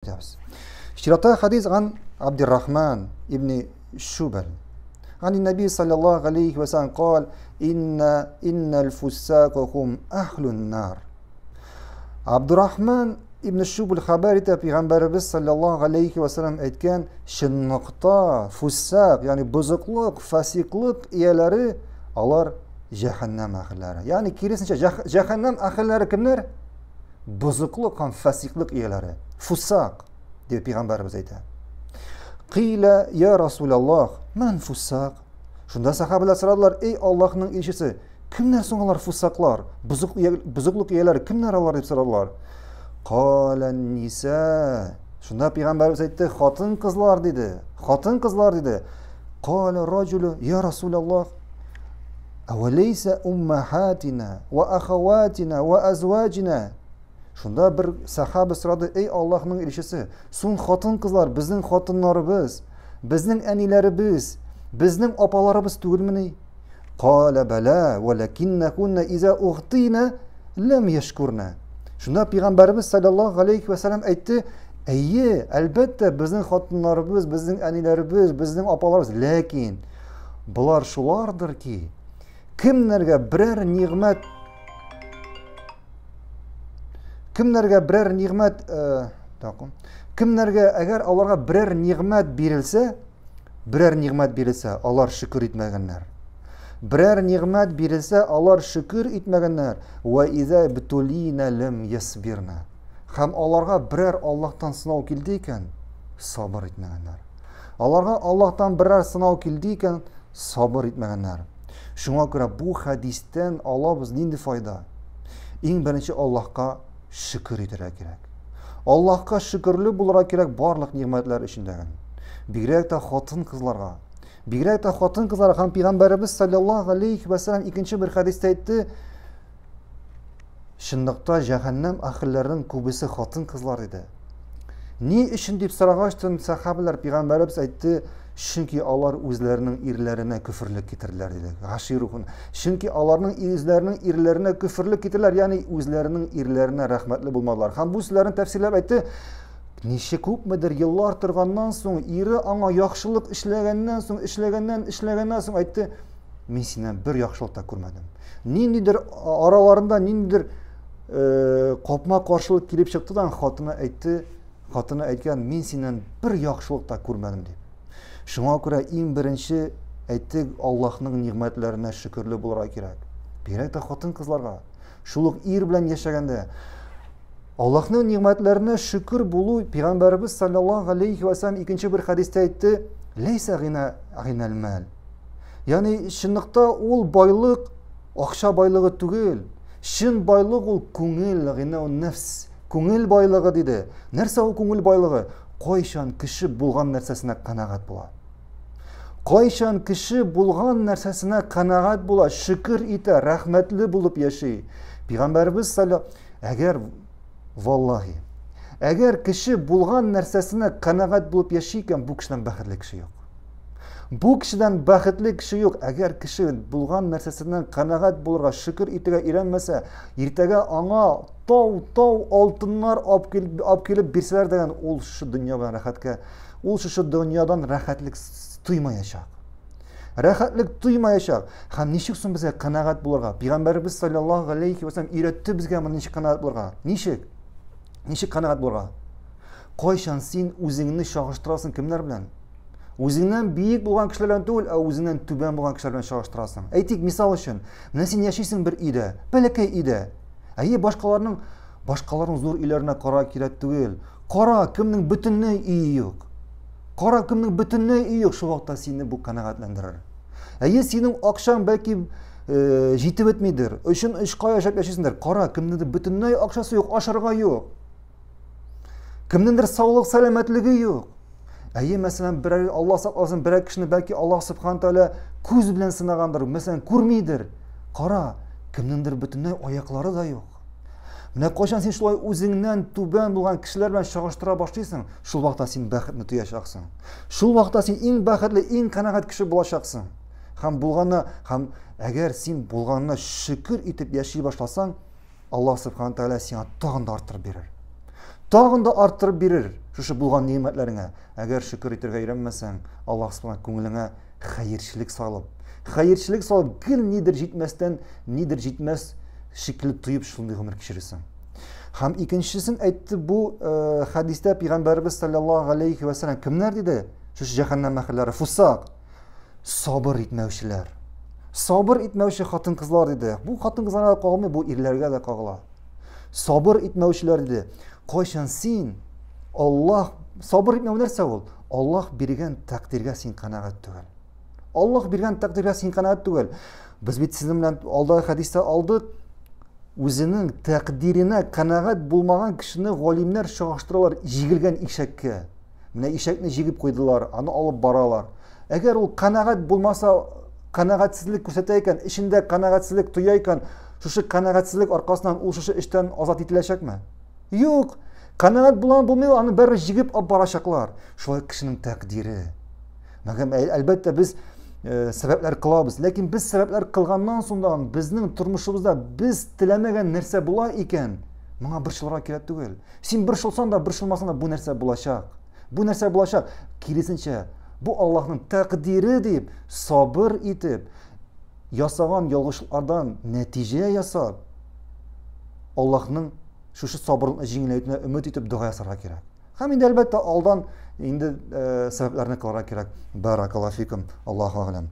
Итәбез. Чираттагы хадис ган Абдуррахман ибн Шубал. عن النبي صلى الله عليه وسلم قال إن إن الفساق هم أهل النار. Абдуррахман ибн Шубал хәбәр итә пәйгамбәребез саллаллаһу алейхи ва саллям әйткән чынлыкта фусак, ягъни бозыклык, фасиклык ияләре алар җәһәннәм әһелләре. Ягъни киресенчә җәһәннәм әһелләре кемнәр? Бозыклык һәм фасиклык ияләре, фусак, дип пәйгамбәребез әйтә. Кыйлә я Расулаллах, ман фусак? Шунда сахабалар сорадылар, эй Аллаһның илчесе, кемнәр соң алар фусаклар? Бозык, бозыклык ияләре кемнәр алар дип сорадылар. Калә ниса. Шунда пәйгамбәребез әйтте, хатын-кызлар диде. Хатын-кызлар диде. Калә раҗулу я Расулаллах, Әвәләйсә уммахатина ва ахаватина ва әзваҗина. Шунда бер сахаба сорады, эй Аллаһның илчесе, соң хатын-кызлар безнең хатыннарыбыз, безнең әниләребез, безнең апаларыбыз түгелмени? Кала бәлә, вәләкиннәһунна иза угтина ләм яшкурна. Шунда пәйгамбәребез саллаллаһу алейхи ва саллям әйтте, әйе, әлбәттә, безнең хатыннарыбыз, безнең әниләребез, безнең апаларыбыз, ләкин Болар шулардыр ки, кемнәргә берәр нигъмәт кемнәргә берәр нигъмәт э, кемнәргә әгәр аларга берәр нигъмәт бирелсә, берәр нигъмәт бирелсә, алар шөкер итмәгәннәр. Берәр нигъмәт бирелсә, алар шөкер итмәгәннәр. Ва иза бтулина лам ясбирна. Һәм аларга берәр Аллаһтан сынау килде икән, сабыр итмәгәннәр. Аларга Аллаһтан берәр сынау килде икән, сабыр итмәгәннәр. Шуңа күрә бу хәдистән алабыз нинди файда? Иң беренче Аллаһка шөкер итәргә кирәк. Аллаһка шөкерле булырга кирәк барлык нигъмәтләр өчен дә. Бигрәк тә хатын-кызларга. Бигрәк тә хатын-кызларга һәм пәйгамбәребез саллаллаһу алейхи ва саллям икенче бер хәдистә әйтте, Чынлыкта җәһәннәм әһелләренең күбесе хатын-кызлар иде. Ни өчен дип сорагач, сәхабәләр пәйгамбәребез әйтте, чөнки алар үзләренең ирләренә көферлек китерделәр диде. Гаширухун. Чөнки аларның үзләренең ирләренә көферлек китерделәр, ягъни үзләренең ирләренә рәхмәтле булмадылар. Һәм бу сүзләрне тәфсирләп әйтте, ничә күпмедер еллар торганнан соң, ире аңа яхшылык эшләгәннән соң, эшләгәннән, эшләгәннән соң әйтте, мин синнән бер яхшылык та күрмәдем. Ниндидер араларында ниндидер э, капма каршылык килеп чыкты да хатыны әйтте, хатыны әйткән, мин синнән бер яхшылык та күрмәдем дип. Шуңа күрә иң беренче әйттек, Аллаһның нигъмәтләренә шөкерле булырга кирәк. Бигрәк тә хатын-кызларга. Шул ук ир белән яшәгәндә Аллаһның нигъмәтләренә шөкер булу пәйгамбәребез саллаллаһу алейхи ва саллям икенче бер хәдистә әйтте, ләйсә гина гинәл мәл. Ягъни чынлыкта ул байлык акча байлыгы түгел. Чын байлык ул күңел, гина нәфс, күңел байлыгы диде. Нәрсә ул күңел байлыгы? Кайчан кеше булган нәрсәсенә канәгать була. Кайчан кеше булган нәрсәсенә канәгать була, шөкер итә, рәхмәтле булып яши. Пәйгамбәребез әгәр валлаһи, әгәр кеше булган нәрсәсенә канәгать булып яши икән, бу кешедән бәхетле кеше юк. Бу кешедән бәхетле кеше юк. Әгәр кеше булган нәрсәсеннән канәгать булырга, шөкер итәргә өйрәнмәсә, иртәгә аңа тау-тау алтыннар алып килеп, алып килеп бирсәләр дигән, ул шушы дөнья белән рәхәткә, ул шушы дөньядан рәхәтлек тоймаячак. Рәхәтлек тоймаячак. Һәм ничек соң безгә канәгать булырга? Пәйгамбәребез саллаллаһу алейхи ва саллям өйрәтте безгә моны ничек канәгать булырга. Ничек? Ничек канәгать булырга? Кайчан син үзеңне чагыштырасың кемнәр белән? Үзеңнән биек булган кешеләр белән түгел, ә үзеңнән түбән булган кешеләр белән чагыштырасың. Әйтик, мисал өчен, менә син яшисең бер өйдә, бәләкәй өйдә. Әйе, башкаларның башкаларның зур өйләренә кара кирәк түгел. Кара, кемнең бөтенләй өе юк. Кара, кемнең бөтенләй өе юк, шул вакытта сине бу канәгатьләндерер. Әйе, синең акчаң бәлки э, җитеп бетмидер. Өчен очка яшәп яшисеңдер. Кара, кемнеңдер бөтенләй акчасы юк, ашарга юк. Кемнеңдер саулык, сәламәтлеге юк. Әйе, мәсәлән, берәр Алла сакласын, берәр кешене бәлки Аллаһ субхана тәгалә күз белән сынагандыр, мәсәлән, күрмидер. Кара, кемнеңдер бөтенләй аяклары да юк. Менә кайчан син шулай үзеңнән түбән булган кешеләр белән чагыштыра башлыйсың, шул вакытта син бәхетне тоячаксың. Шул вакытта син иң бәхетле, иң канәгать кеше булачаксың. Һәм булганына, һәм әгәр син булганына шөкер итеп яши башласаң, Аллаһ субхана тәгалә сиңа тагын да арттырып бирер. Тагын да арттырып бирер шушы булган нимәтләреңә. Әгәр шөкер итәргә өйрәнмәсәң, Аллаһ Субхана күңелеңә хәерчелек салып, хәерчелек салып, гел нидер җитмәстән, нидер җитмәс шикле тоеп шундый гомер кичерерсең. Һәм икенчесен әйтте бу э, хәдистә пәйгамбәребез саллаллаһу алейхи ва саллям кемнәр диде? Шушы җәһәннәм әһелләре фусак. Сабыр итмәүчеләр. Сабыр итмәүче хатын-кызлар диде. Бу хатын-кызларга кагылмый, бу ирләргә дә кагыла. Сабыр итмәүчеләр диде. Кайчан син Аллаһ сабыр итмәү нәрсә ул? Аллаһ биргән тәкъдиргә син канәгать түгел. Аллаһ биргән тәкъдиргә син канәгать түгел. Без бит сезнең белән алда хәдистә алдык. Үзенең тәкъдиренә канәгать булмаган кешене галимнәр чагыштыралар җигелгән ишәккә. Менә ишәкне җигеп куйдылар, аны алып баралар. Әгәр ул канәгать булмаса, канәгатьсезлек күрсәтә икән, эчендә канәгатьсезлек тоя икән, шушы канәгатьсезлек аркасыннан ул шушы эштән азат ителәчәкме? Юк. Канәгать буламы, булмыймы, аны бәрбер җигеп алып барачаклар. Шулай кешенең тәкъдире. Мәгәм, әлбәттә, без э, сәбәпләр кылабыз. Ләкин без сәбәпләр кылганнан соң да безнең тормышыбызда без теләмәгән нәрсә була икән, моңа борчылырга кирәк түгел. Син борчылсаң да, борчылмасаң да бу нәрсә булачак. Бу нәрсә булачак? Киресенчә, бу Аллаһның тәкъдире дип, сабыр итеп, ясаган ялгышлардан нәтиҗә ясап, Аллаһның шушы сабырлыкны җиңеләйтүенә өмет итеп дога ясарга кирәк. Һәм инде әлбәттә алдан инде э, сәбәпләрне кылырга кирәк. Баракаллаһу фикум. Аллаһу әгъләм.